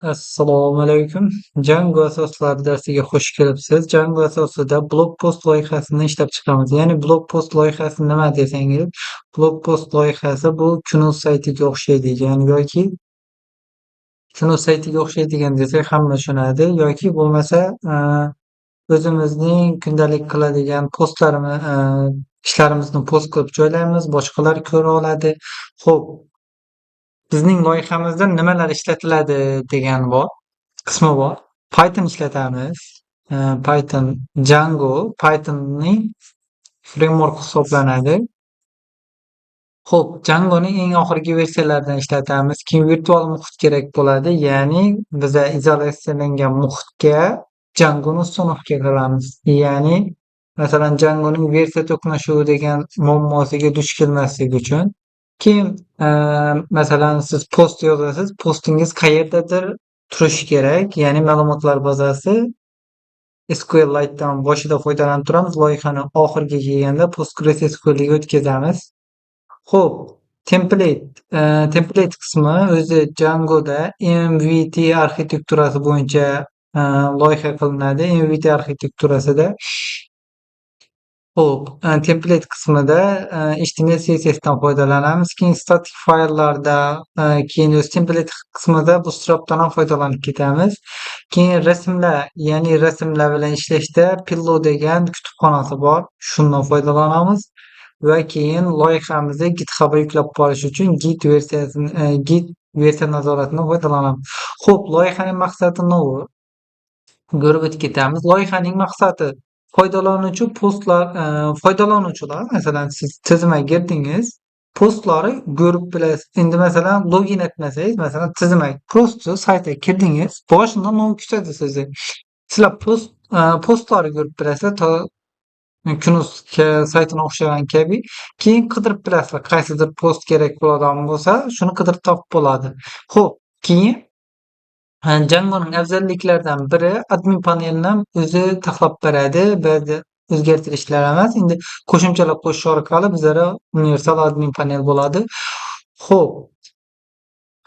Assalomu alaykum. Django asoslari darsiga xush kelibsiz. Django asosida blog post loyihasini ishlab chiqamiz. Ya'ni blog post loyihasi nima desangiz, blog post loyihasi bu Kunuz saytiga o'xshaydigan yoki Kunuz saytiga o'xshaydigan desak, hamma tushunadi yoki bo'lmasa, o'zimizning kundalik qiladigan postlarimiz, ishlarimizni post qilib joylaymiz, boshqalar ko'ra oladi. Xo'p, bizning loyihamizda nimalar ishlatiladi degan bor, qismi bor. Python ishlatamiz. Python Django Pythonning framework hisoblanadi. Xo'p, Djangoning eng oxirgi versiyalaridan ishlatamiz. Keyin virtual muhit kerak bo'ladi. Ya'ni biza izolyatsiyalangan muhitga Djangoni установка qilamiz. Ya'ni, masalan, Djangoning versiya to'qnashuvi degan muammosiga duch kelmaslik uchun. Keyin, masalan, siz post yozasiz, postingiz qayerdadir turishi kerak. Ya'ni ma'lumotlar bazasi SQLite'dan boshida foydalanib turamiz. Loyihani oxiriga kelganda PostgreSQLga o'tkazamiz. Xo'p, template qismi o'zi Djangoda MVT arxitekturasi bo'yicha loyiha qilinadi. MVT arxitekturasida. Xo'p, template qismida HTML, CSSdan foydalanamiz. Keyin statik fayllarda, keyin o'zi template qismida Bootstrapdan ham foydalanib ketamiz. Keyin rasmlar, ya'ni rasmlar bilan ishlashda Pillow degan kutubxonasi bor. Shundan foydalanamiz va keyin loyihamizni GitHubga yuklab borish uchun Git versiyasini, Git versiya nazoratidan foydalanamiz. Xo'p, loyihaning maqsadi nima? Ko'rib o'tib ketamiz. Loyihaning maqsadi foydalanuvchi postlar, foydalanuvchilar, masalan, siz tizimga kirdingiz, postlari ko'rib bilasiz. Endi, masalan, login etmasangiz, masalan, tizimga, просто saytga kirdingiz, boshida nima kutadi sizni? Sizlar postlarni ko'rib bilasizlar, to Kunuz saytini o'xshagan kabi. Keyin qidirib bilasizlar, qaysidir post kerak bo'ladigan bo'lsa, shuni qidirib topib bo'ladi. Xo'p, keyin Djangoning afzalliklaridan biri admin panelini ham o'zi taxlab beradi. Ba'zi o'zgartirishlar emas. Endi qo'shimchalar qo'shish orqali bizlara universal admin panel bo'ladi. Xo'p.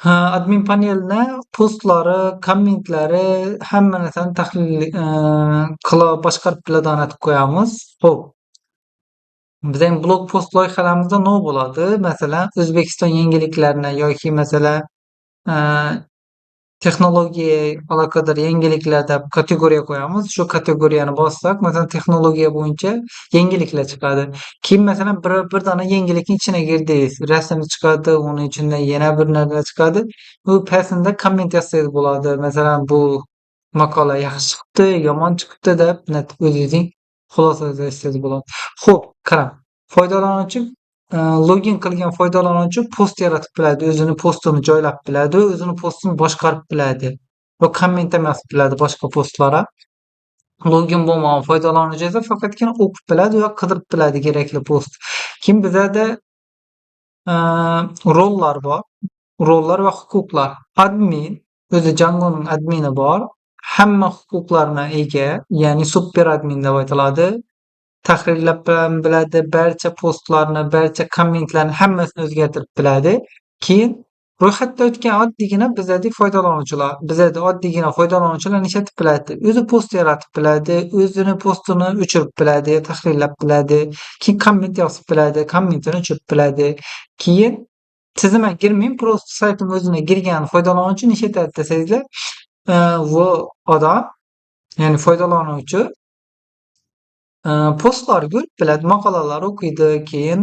Ha, admin panelni postlari, kommentlari, hamma narsani tahlil qila boshqarib biladigan etib qo'yamiz. Xo'p. Bizning blog post loyihalarimizda nima bo'ladi? Masalan, O'zbekiston yangiliklarini yoki, masalan, texnologiya aloqador yangiliklar deb kategoriya qo'yamiz. Shu kategoriyani bossak, masalan, texnologiya bo'yicha yangiliklar chiqadi. Keyin, masalan, bir dona yangilikning ichiga kirdingiz. Rasm chiqadi, uni ichidan yana bir narsa chiqadi. U pastida komment yozsangiz bo'ladi. Masalan, bu maqola yaxshi chiqibdi, yomon chiqibdi deb o'zingizning xulosangizni aytsangiz bo'ladi. Xo'p, qarang. Foydalanuvchi, login qilgan foydalanuvchi post yaratib biladi, o'zini postini joylab biladi, o'zini postini boshqarib biladi va komment ham yozib biladi boshqa postlarga. Login bo'lmagan foydalanuvchi esa faqatgina o'qib biladi va qidirib biladi kerakli post. Keyin bizada rollar bor. Rollar va huquqlar. Admin, o'zi Djangoning admini bor. Hamma huquqlarni ega, ya'ni super admin deb aytiladi. Tahrirlab ham biladi, barcha postlarni, barcha kommentlarni, hammasini o'zgartirib biladi. Keyin ro'yxatdan o'tgan oddiygina bizadek foydalanuvchilar, bizada oddiygina foydalanuvchilar ishlatib biladi. O'zi post yaratib biladi, o'zini postini o'chirib biladi, tahrirlab biladi, keyin komment yozib biladi, kommentini o'chirib biladi. Keyin tizimga kirmay, просто saytning o'zine kirgan foydalanuvchi ishlatadi desangizlar, bu odam, ya'ni foydalanuvchi postlarni ko'rib biladi, maqolalar o'qiydi, keyin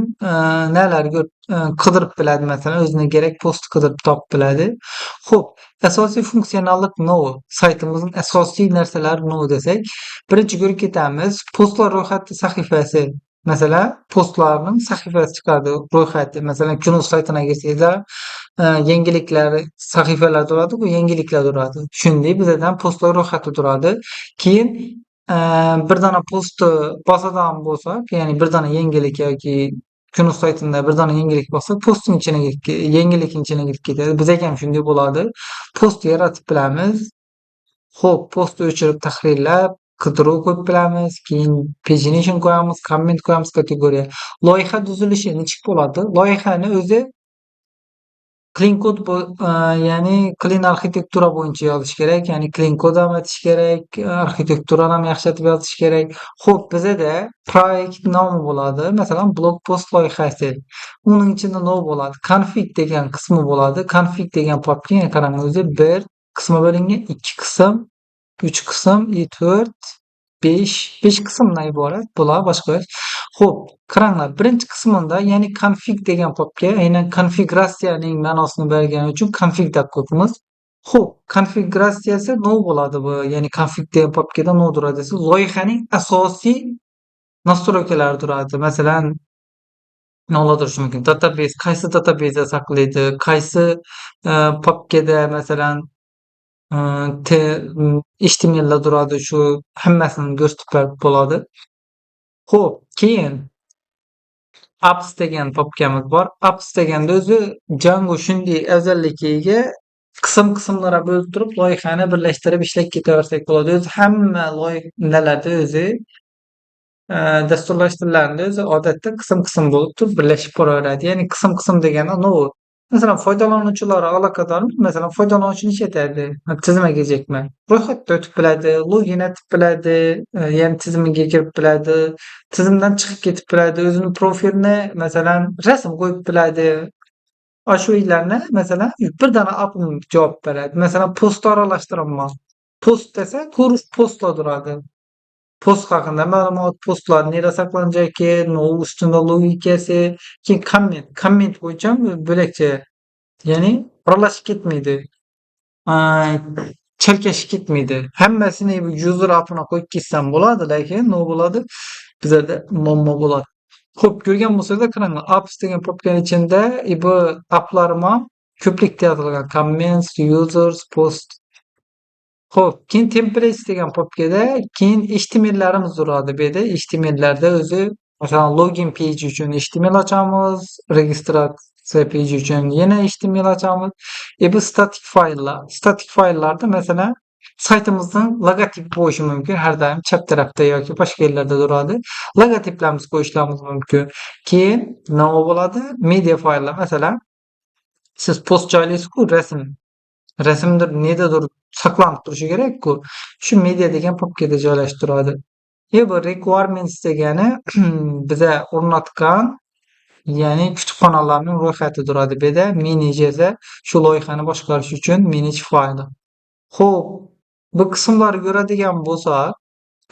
nalar ko'rib, qidirib biladi, masalan, o'zine kerak postni qidirib topib biladi. Xo'p, asosiy funksionallik nima? Saytimizning asosiy narsalari nima desak, birinchi ko'rib ketamiz. Postlar ro'yxati sahifasi. Masalan, postlarning sahifasi chiqadi, ro'yxati. Masalan, Kunuz saytiga kirsangizlar, yangiliklar sahifalar turadi-ku, yangiliklar turadi. Shunday bizadan postlar ro'yxati turadi. Keyin bir dona postni bosadigan bo'lsak, ya'ni bir dona yangilik yoki Kunuz saytida bir dona yangilik bossak, postning ichiga yangilikning ichiga kirib ketadi. Bizaga ham shunday bo'ladi. Post yaratib bilamiz. Xo'p, postni o'chirib, tahrirlab, qidiruv qo'yib bilamiz. Keyin pagination qo'yamiz, komment qo'yamiz, kategoriya. Loyiha tuzilishi nechuk bo'ladi? Loyihani o'zi Clean code bu, ya'ni clean arxitektura bo'yicha yozish kerak. Ya'ni clean code ham aytish kerak, arxitekturani ham yaxshi yozish kerak. Xo'p, bizada proyekt nomi bo'ladi. Masalan, blog post loyihasi. Uning ichida nima bo'ladi? Config degan qismi bo'ladi. Config degan papka, qarang, o'zi 1 qismi bo'lingan, 2 qism, 3 qism, 4, 5, 5 qismdan iborat. Bular boshqa. Xo'p, qaranglar, birinchi qismida, ya'ni config degan papka aynan konfiguratsiyaning ma'nosini bergani uchun config deb qo'yibmiz. Xo'p, konfiguratsiyasi nima bo'ladi bu? Ya'ni config degan papkada nima turadi desa, loyihaning asosiy настройка lari turadi. Masalan, nimalar turishi mumkin? Database, qaysi databaseda saqlaydi, qaysi papkada, masalan, HTMLda turadi, shu hammasini ko'rsatib berib bo'ladi. Xo'p, keyin apps degan papkamiz bor. Apps deganda o'zi Django shunday afzallikka ega, qism-qismlarga bo'lib turib, loyihani birlashtirib ishlab ketaversak bo'ladi. O'zi hamma loyihalarda, o'zi dasturlash tillarida o'zi odatda qism-qism bo'lib turib birlashib boraveradi. Ya'ni qism-qism degani nima? Masalan, foydalanuvchilar aloqadormi? Masalan, foydalanuvchi ishlatadi. Tizimga kirjakman. Ro'yxatdan o'tib biladi, login etib biladi, ya'ni tizimga kirib biladi, tizimdan chiqib ketib biladi, o'zini profilini, masalan, rasm qo'yib biladi. Shu uylarni, masalan, bir dona appim javob beradi. Masalan, postni aralashtiryapman. Post desa, ko'rish postlar turadi. Post haqida ma'lumot, postlar nerede saqlanacak, nima ustida logikasi, keyin comment, comment bo'yicha bo'lakcha, ya'ni aralashib ketmaydi. Chalkashib ketmaydi. Hammasini user appini qo'yib ketsam bo'ladi, lekin nima bo'ladi? Bizlarda muammo bo'ladi. Xo'p, ko'rgan bo'lsanglar, qaranglar, apps degan papkani ichida bu applarim ham ko'plikda yozilgan. Comments, users, post. Xo'p, keyin templates degan papkada keyin HTMLlarimiz turadi bu yerda. HTMLlarda o'zi, masalan, login page uchun HTML ochamiz, registratsiya page uchun yana HTML ochamiz. Bu statik fayllar. Statik fayllarda, masalan, saytimizning logotipi bo'lishi mumkin. Har doim chap tarafda yoki boshqa yerlarda turadi. Logotiplarimizni qo'yishlarimiz mumkin. Keyin nima bo'ladi? Media fayllar. Masalan, siz post joylaysiz-ku, rasm. Rasmdir, nedadir saqlanib turishi kerak-ku. Shu media degan papkada joylashtiradi. Bu requirements degani biza o'rnatgan, ya'ni kutubxonalarning ro'yxati turadi bu yerda. Manage esa shu loyihani boshqarish uchun manage fayli. Xo'p, bu qismlarni ko'radigan bo'lsak,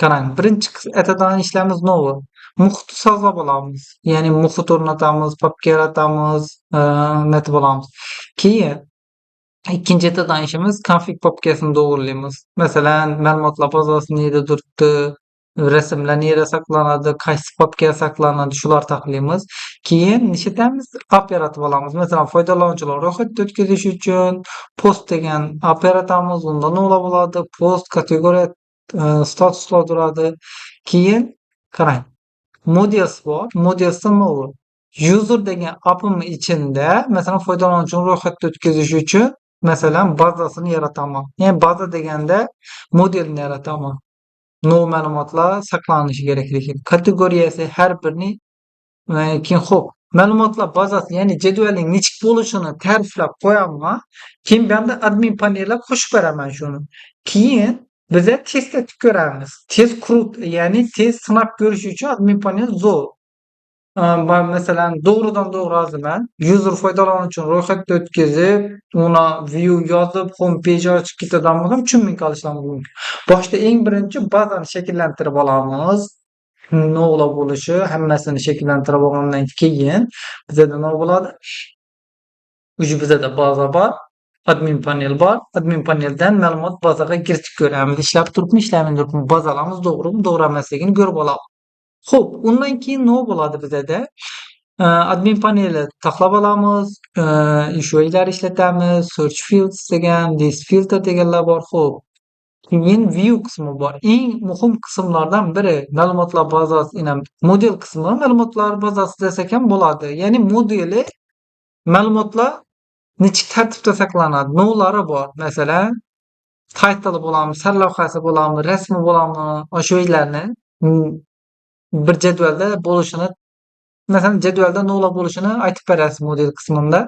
qarang, birinchi aytadigan ishlarimiz nima? Muhitni sozlab olamiz. Ya'ni muhit o'rnatamiz, papka yaratamiz, nima olamiz. Keyin ikkinchi aytadigan ishimiz config papkasini to'g'rilaymiz. Masalan, ma'lumotlar bazasi nerda turibdi, rasmlar nerda saqlanadi, qaysi papkada saqlanadi, shularni taxlaymiz. Keyin nishlatamiz? App yaratib olamiz. Masalan, foydalanuvchilar ro'yxatdan o'tkazish uchun post degan app yaratamiz. Unda nima bo'ladi? Post, kategoriya, statuslar turadi. Keyin qarang, models bor. Modelsda nima bor? User degan appim ichida, masalan, foydalanuvchini ro'yxatdan o'tkazish uchun, masalan, bazasini yarataman. Ya'ni baza deganda modelni yarataman. Nov ma'lumotlar saqlanishi kerakligi. Kategoriyasi har birini, keyin, xo'p, ma'lumotlar bazasi, ya'ni jadvalning nechik bo'lishini ta'riflab qo'yaman. Keyin bu yoqda admin panelga qo'shib beraman shuni. Keyin biza test etib ko'ramiz. Tez CRUD, ya'ni tez sinab ko'rish uchun admin panel zo'r. Masalan, to'g'ridan to'g'ri yozaman. User foydalanuvchini ro'yxatdan o'tkazib, uni view yozib, home page ochib ketadigan bo'lsam, tushunmay qolishlarimiz mumkin. Boshda eng birinchi bazani shakllantirib olamiz. Nima bo'lishi, hammasini shakllantirib olgandan keyin bizada nima bo'ladi? Уже bizada baza bor, admin panel bor. Admin paneldan ma'lumot bazaga kiritib ko'ramiz. Ishlab turibmi, ishlamay turibmi, bazalarimiz to'g'rimi, to'g'ri emasligini ko'rib olamiz. Xo'p, undan keyin nima bo'ladi bizada? Admin paneli taxlab olamiz, issue'lar ishlatamiz, search fields degan, list filter deganlar bor. Xo'p. Keyin view qismi bor. Eng muhim qismlardan biri ma'lumotlar bazasi, model qismi, ma'lumotlar bazasi desak ham bo'ladi. Ya'ni modeli ma'lumotlar nechik tartibda saqlanadi, nimalari bor. Masalan, title bo'ladimi, sarlavhasi bo'ladimi, rasmi bo'ladimi, o'sha yerlarni bir jadvalda bo'lishini Masalan, jadvalda nolab bo'lishini aytib berasiz model qismida.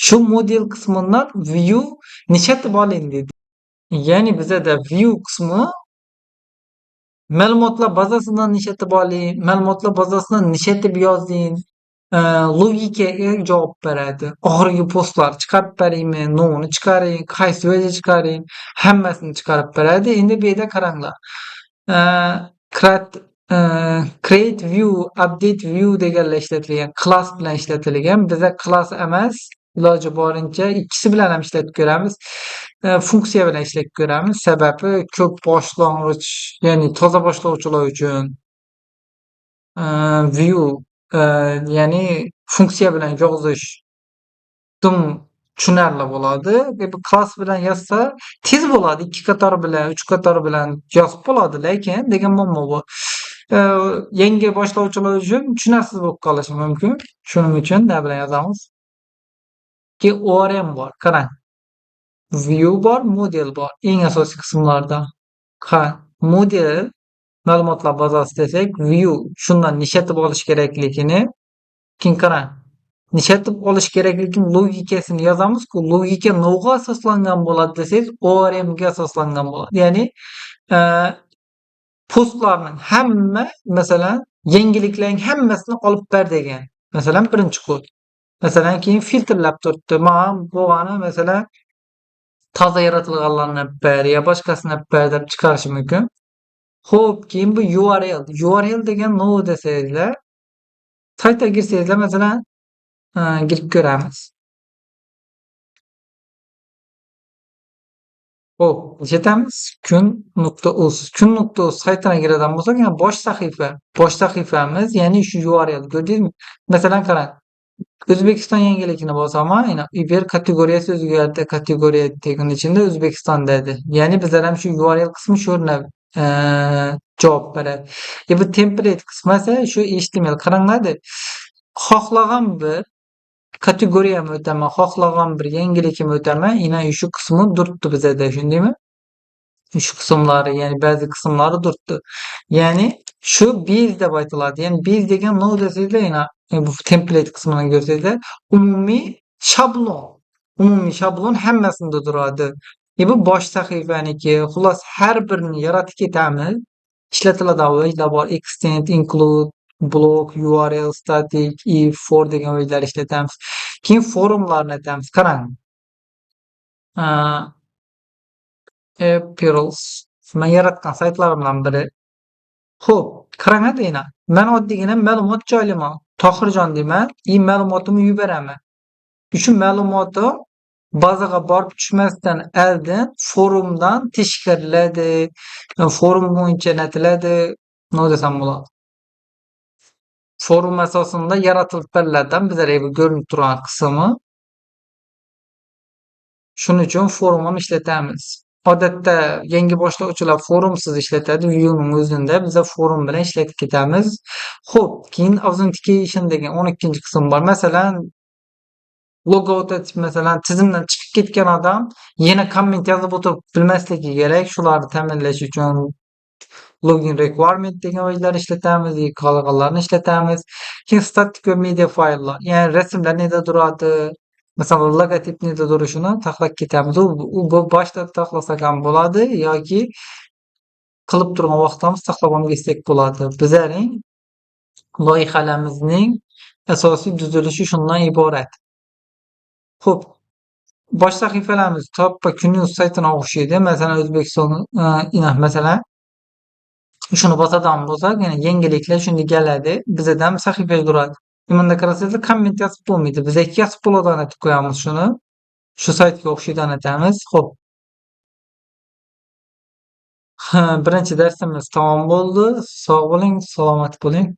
Shu model qismidan view nishatib oling dedi. Ya'ni bizada view qismi ma'lumotlar bazasidan nishatib oling, ma'lumotlar bazasidan nishatib yozing, logikaga javob beradi. Oxirgi postlar chiqarib beringmi, nomini chiqaring, qaysi joyda chiqaring, hammasini chiqarib beradi. Endi bu yerda qaranglar. Create view, update view deganlar ishlatilgan, class bilan ishlatilgan. Biza class emas, iloji borincha ikkisi bilan ham ishlatib ko'ramiz. Funksiya bilan ishlab ko'ramiz. Sababi ko'p boshlang'ich, ya'ni toza boshlovchilar uchun view, ya'ni funksiya bilan yozish dim tushunarli bo'ladi. Bu class bilan yozsa tez bo'ladi. 2 qator bilan, 3 qator bilan yozib bo'ladi, lekin degan muammo bor. Yangi boshlovchilar uchun tushunarsiz bo'lib qolishi mumkin. Shuning uchun nima bilan yozamiz? Keyin ORM bor. Qarang. View bor, model bor. Eng asosiy qismlardan. Ha, model ma'lumotlar bazasi desak, view shundan nishatib olish kerakligini, keyin qarang. Nishatib olish kerakligini logikasini yozamiz-ku, logika nima asoslangan bo'ladi desangiz, ORM ga asoslangan bo'ladi. Ya'ni postlarning hamma, masalan, yangiliklarning hammasini olib ber degan. Masalan, birinchi kod. Masalan, keyin filtrlab turibdi. Mana bo'lgani, masalan, toza yaratilganlarni ber yo boshqasini ber deb chiqarishi mumkin. Xo'p, keyin bu URL. URL degan nima desangizlar, saytga kirsangizlar, masalan, girib ko'ramiz. Xo'p, ishatamiz. Kun.uz. Kun.uz saytiga kiradigan bo'lsak, yana bosh sahifa. Bosh sahifamiz, ya'ni shu URL ko'rdingizmi? Masalan, qarang. O'zbekiston yangiligini bosaman, yana Uber kategoriyasi o'zgardi. Kategoriya tagini ichida O'zbekiston dedi. Ya'ni bizlar ham shu URL qismi shu yerda javob beradi. Bu template qismi esa shu HTML. Qaranglar, xohlagan bir kategoriyani o'taman, xohlagan bir yangilikni o'taman, yana shu qismi turibdi bizada, shundaymi? Shu qismlari, ya'ni ba'zi qismlari turibdi. Ya'ni shu base deb aytiladi. Ya'ni base degan nima desangizlar, yana bu template qismini ko'rsangizlar, umumiy shablon. Umumiy shablon hammasida turadi. Bu bosh sahifaniki, xullas har birini yaratib ketamiz. Ishlatiladigan vajlar bor. Extend, include, block, URL, static, if, for degan vajlar ishlatamiz. Keyin forumlarni aytamiz. Qarang. Appearance. Men yaratgan saytlarimdan biri. Xo'p, qarang yana. Men oddiygina ma'lumot joylayman. Tohirjon deyman, ma'lumotimni yubaraman. Shu ma'lumotim bazaga borib tushmasdan oldin forumdan tekshiriladi. Forum bo'yicha netiladi. Nima desam bo'ladi? Forum asosida yaratilib beriladi bizlarga bu ko'rinib turgan qismi. Shuning uchun forum ham ishlatamiz. Odatda yangi boshlovchilar forumsiz ishlatadi. Viewning o'zida biza forum bilan ishlatib ketamiz. Xo'p, keyin authentication degan 12-qism bor. Masalan, logout etib, masalan, tizimdan chiqib ketgan odam yana komment yozib o'tirib bilmasligi kerak. Shularni ta'minlash uchun login requirement degan vajlar ishlatamiz, qolganlarni ishlatamiz. Keyin static va media fayllar, ya'ni rasmlar neda turadi, masalan, logotip neda turishini taxlab ketamiz. U bu boshda taxlasak ham bo'ladi yoki qilib turgan vaqtimiz taxlab ham ketsak bo'ladi. Bizlarning loyihalarimizning asosiy tuzilishi shundan iborat. Xo'p, bosh sahifalarimiz toppa Kun.uz saytiga o'xshaydi. Masalan, O'zbekiston, masalan, shuni bosadigan bo'lsak, ya'ni yangiliklar shunday keladi. Bizada ham sahifa turadi. Bunda qarasangizlar, komment yozib bo'lmaydi. Biz yozib bo'ladigan etib qo'yamiz shuni. Shu saytga o'xshaydigan aytamiz. Xo'p. Birinchi darsimiz tamom bo'ldi. Sog' bo'ling, salomat bo'ling.